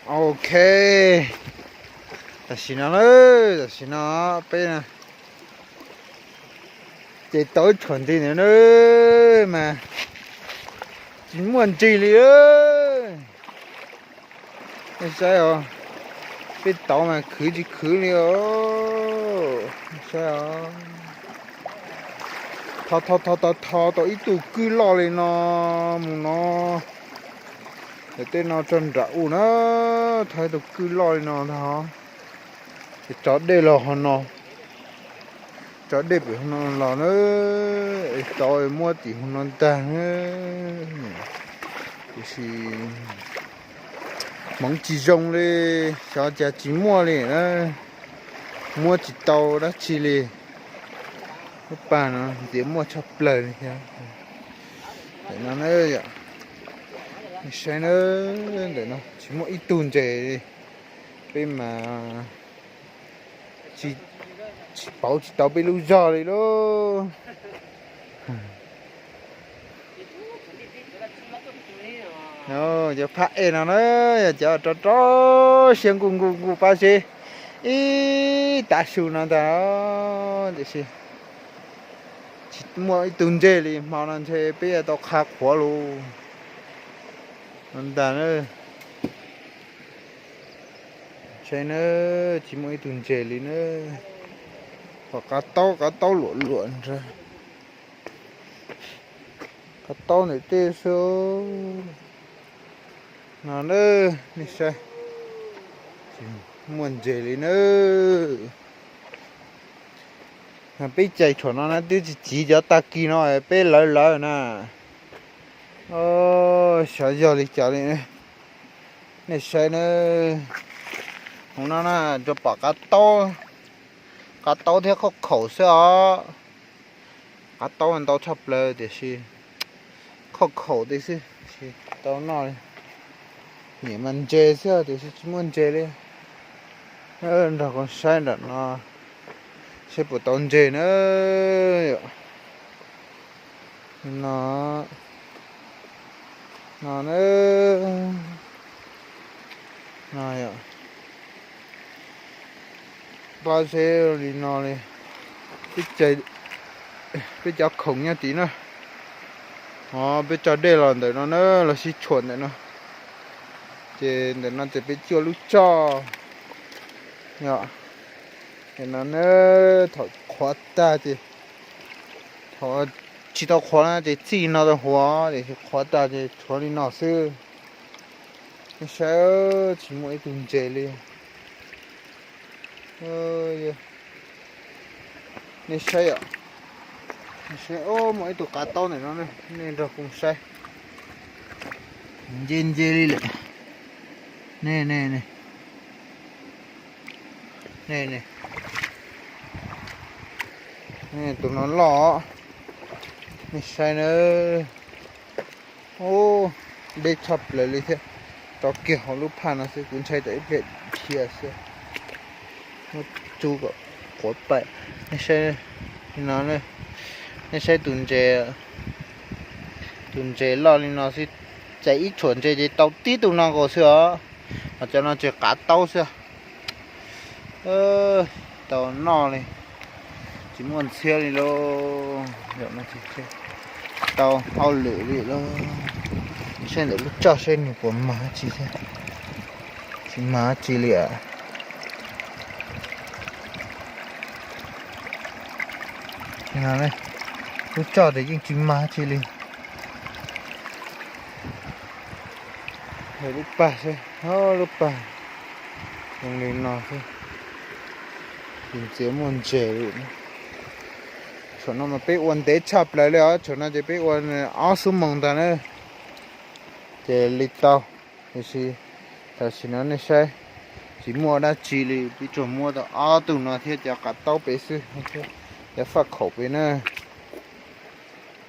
Ok, tam sim no na, tam sim no peb ces tau ib tshuam ntseg ntawm na, mas tsis muaj ntseg li. Nej saib os, peb tau mas khwv tsis khwv li os. Saib os, tho tho tho tau ib tug kwj loj li no mus no. Tej no tso nram u na, tho ib tug kwj loj li no ntag. Ces tso dej los hauv no, tso dej pem hauv no los na, es tau muab tim hauv no ntag. Tiam sis hmoov tsis zoo li, xyov cas tsis muaj li na, muab tsis tau dab tsi li. Lub pag no ntxiav muaj tshaj plaws li thiab. Ntawm no na, saib na, ntawm no tsis muaj ib tug ntses li. Peb mas tsis pauv tsis tau peb lub zog li lauj. Cov phab ej no na, yog cov rov rov siab nkuj nkuj nkuj pab seb ib tav su no ntag, tiam sis tsis muaj ib tug ntseg li. Hmo no ntshe peb yuav tau qha qhuav lus no ntag na. Saib na, tsis muaj ib tug ntseg li na. Qhov qav taub, qav taub luam luam nrag, qav taub ntawm tej xwb no na. Nej saib, tsis muaj ntseg li na. Peb cais tshuam no na twb tsis civ cov tag kis no peb lawv lawv na. Xyov yog li cas li. Nej saib na, hauv no na, tsuas pom qav taub, qav taub thiab khob khaum xwb os. Qav taub ntau tshaj plaws tiam sis khob khaum tej xwb, tsis tau noj li. Niam mas ntses xwb tiam sis tsis muaj ntses li. Nrog kuv saib nram no seb puas tau ntses na. No, no na, no yom. Pab seb li no li, peb cov khoom nyob tid na. Peb tso dej los ntawm no na, los sib tshuam ntawm no. Ces ntawm no ces peb cuaj lub tsoj. Yog, no na, thaum qhuav tag ces, thaum tsis tau qhuav na ces txij no rau hauv, tiam sis qhuav tag ces tshuav li no xwb. Nej saib, tsis muaj ib tug ntses li. Nej saib, nej saib, muaj ib tug qav taub ntawm no, nej nrog kuv saib. Nce nce li lawm. Nej, nej, nej, tus no loj, nej saib na. Ub, deb tshaj plaws li thiab. Rov kiag hauv lub phaj no xwb, kuv ntshai tsam ib pliag dhia xwb. Muab tsuj kom quav pais. Nej saib no, nej saib tus ntses, tus ntses loj li no xwb, cais ib tshuam ntses ces tau tib tug no nkaus xwb os. Ho cov no ces qav taub xwb. Tau noj li, tsis muaj ntxhiab li lauj. Tau hauj lwm li lauj. Saib ntawm lub tsoj saib nws puas mag dab tsi thiab. Tsis mag dab tsi li. Lub tsoj ces yeej tsis mag dab tsi li. Lub pag xwb, lub pag zoo li no xwb. Tsis ntxiav muaj ntses li. Tshuam no mas peb ua ntev tshaj plaws li os, tshuam no ces peb ua ob xuab moos ntag na. Ces li tau, tiam sis tam sim no nej saib, tsis muaj dab tsi li, peb tsuas muab tau ob tug no thiab cov qav taub pem xwb, cov faj khaum pem na.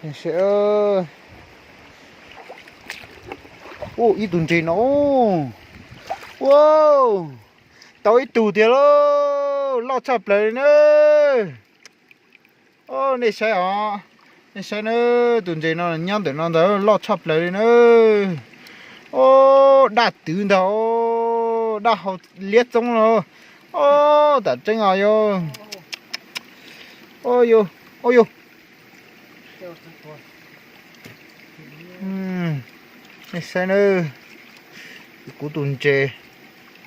Nej saib, ub, ib tug ntses no, ua, tau ib tug tiag lauj, loj tshaj plaws li na. Nej saib os, nej saib na, tus ntses no nyob ntawm no ntag, loj tshaj plaws li na. Ub, daj twv ntag. Daj haus liab txoob los. Ob, tam tseeb os yog. Ob yog, ob yog. Nej saib na, kuv tus ntses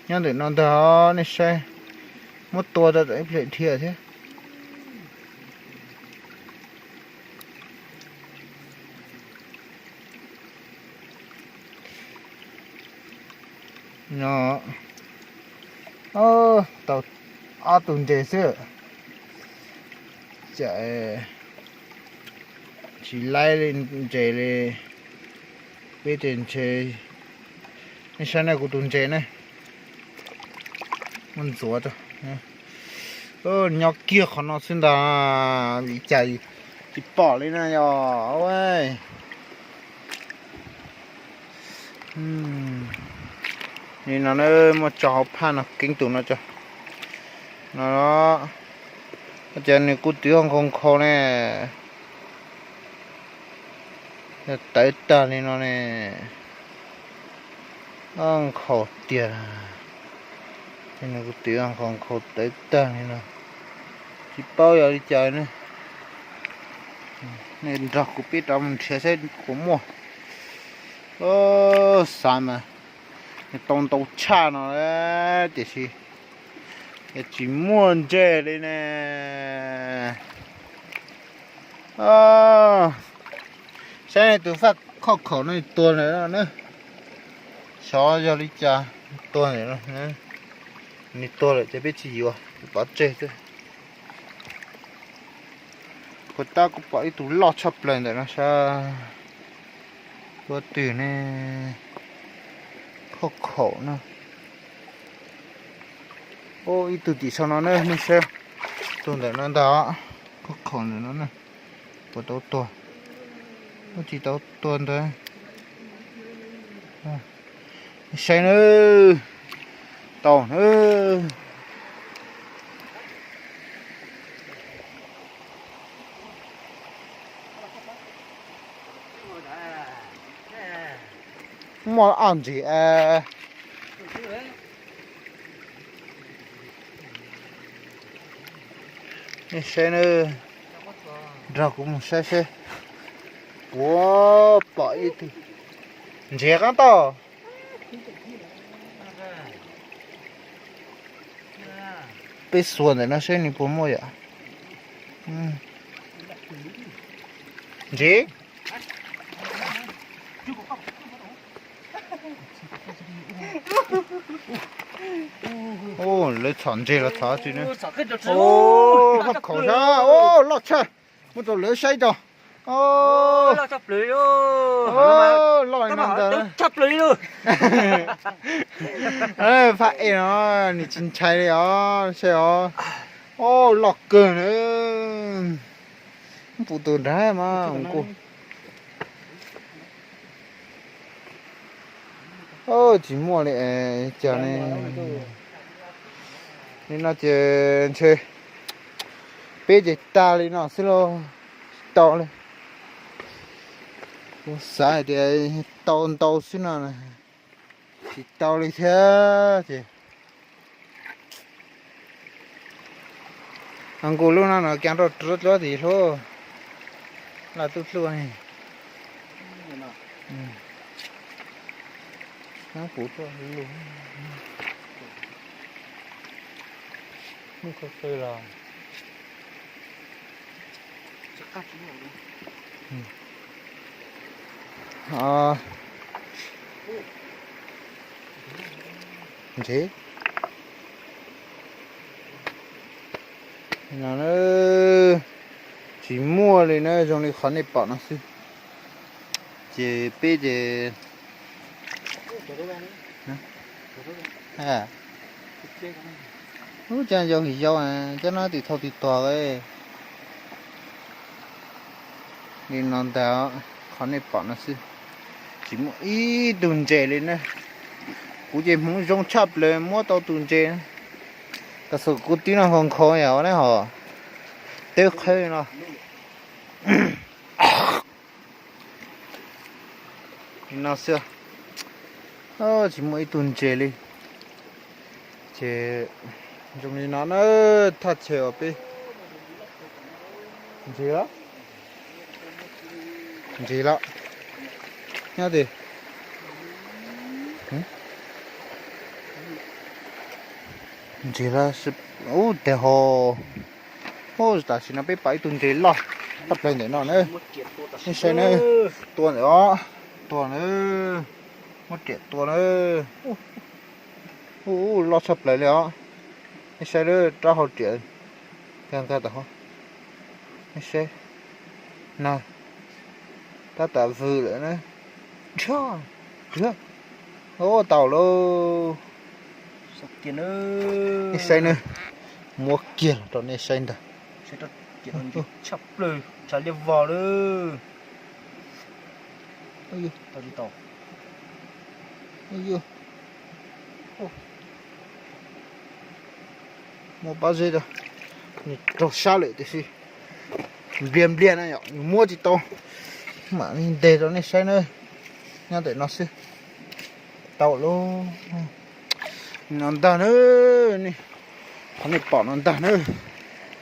nyob ntawm no ntag, nej saib. Muab tua tau ib pliag dhia thiab. No, tau ob tug ntses xwb. Cas tsis laib li ntses li. Peb tes ntses, nej saib na kuv tus ntses ne, muab ntxuav rau. Nyob kiag qhov no xwb ntag, vim cas tsis pom li na yog. Li no na, muab tso hauv phaj no keeb tus no tso. No, cas nws kuj twb nkhaus nkhaus ne. Tawv tag li no ne. Nkhaus tiag. Nws kuj twb nkhaus nkhaus tawv tag li no. Tsis paub yog li cas ne. Nej nrog kuv peb rov mus nrhiav saib puas muaj. Xav mas tau ntau tshaj no tiam sis tsis muaj ntses li ne. Saib tus faj khoj khaum no tuag lawm na. Xyov yog li cas tuag lawm. Nws tuag lawm ces peb tsis yuav, pov tseg xwb. Puas tab kuv pom ib tug loj tshaj plaws ntawm no sab. Ua twg ne? Khoj khaum no. Ib tug tim sau no na, nej saib. Tus ntawm no ntag, khoj khaum ntawm no na. Puas tau tuag? Ua tsis tau tuag ntawd. Saib na. Tau na. Muaj ob ntsis. Nej saib na, nrog kuv mus saib seb puas pom ib tug ntses qab toj. Peb xuas ntawm no seb nws puas muaj yom. Ntses. Lawv txhom ntses los txhom tsi na. Khoj khaum sab, loj tshaj. Muab rau lawv saib tso. Loj li no ntag. Faj ej no nws tsis ntshai li os, saib os. Loj kawg na. Puv tus nrag mas nkuj. Tsis muaj li cas ne. Li no ces ntshe peb ces tag li no xwb lauj. Tsis tau li. Kuv xav hais tias tau ntau xwb no, tsis tau li thiab ces. Nkuj lub no no cas rau rau dluab tim hlub. Laj tub hlub. Kuv tuaj lug. Muaj qhov twg los. Ntsev. No tsis muaj li na, zoo li qhov nej pom no xwb. Ces peb ces lub caij yau him yau, cov no twb thaum twg tuag li no ntag, qhov nej pom no xwb. Tsis muaj ib tug ntses li na. Kuv ces hmoov zoo tshaj plaws muab tau tus ntses. Tam sim kuv twb noj nkhaus nkhaus yam ne hos. Teb qhawb no. Li no xwb. Tsis muaj ib tug ntses li. Ces zoo li no na, thaj chaw uas peb ntsis lawm, ntsis lawm, nyob ti, ntsis lawm, ub, tes ho, ub, tam sim no peb pom ib tug ntses loj tshaj plaws ntawm no na, nej saib na, tua ntawm os, tua na, muab riam tua na, ub, loj tshaj plaws li os, nej saib lawm rab hauv riam, nkag nkag tom hauv, nej saib, no, tab tom vwm lawm na, nrhiav, nrhiav, ub, tau lauj, nej saib na, muab kiag los rau nej saib ntag, tshaj plaws, ntshav liab vog lawm. Muab pob zeb rau, nws raug sab lawm tiam sis npliag npliag na yom, nws muab tsis tau, mam li nteg rau nej saib na, nyob ntawm no xwb, tau lauj, no ntag na, qhov nej pom no ntag na,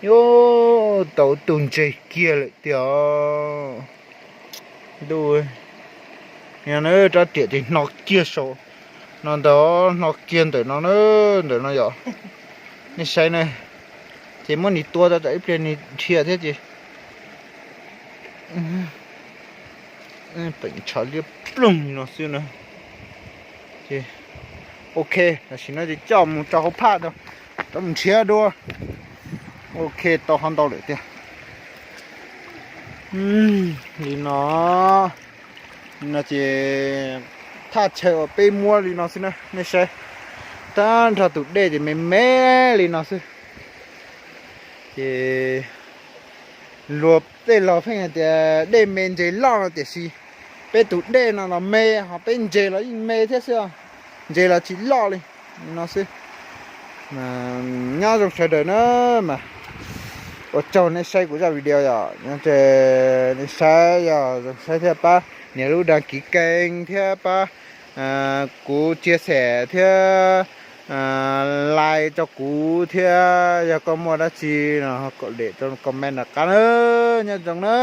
yuav tau tus ntses kiag lawm tiag. Ntuj, no na, rab riam ces hno kiag saum no ntag, hno kiag ntawm no na, ntawm no yom, nej saib na, ces muab nws tua tau tsam ib pliag nws dhia thiab ces peem ntshav liab ploog li no xwb na. Ces ok, tam sim no ces coj mus rau hauv phaj rau, rov mus nrhiav dua. Ok, tau qhov ntau lawm tiag. Li no, li no ces thaj chaw uas peb muab li no xwb na, nej saib, tag nrho tus dej ces me me li no xwb. Ces luag tej laus pheej hais tias dej me ntses loj no tiam sis peb tus dej no los me, ho peb ntses los yeej me thiab xwb, ntses los tsis loj li no xwb. Nyob zoo sawv daws na, mas ua tsaug nej saib kuv zaj video yom, nyob ze nej saib yog zoo saib thiab pab nias lub đăng ký kênh thiab pab kuv chia sẻ thiab like rau kuv thiab yog koj muaj dab tsi no kom để trong comment nram qab na, nyob zoo na.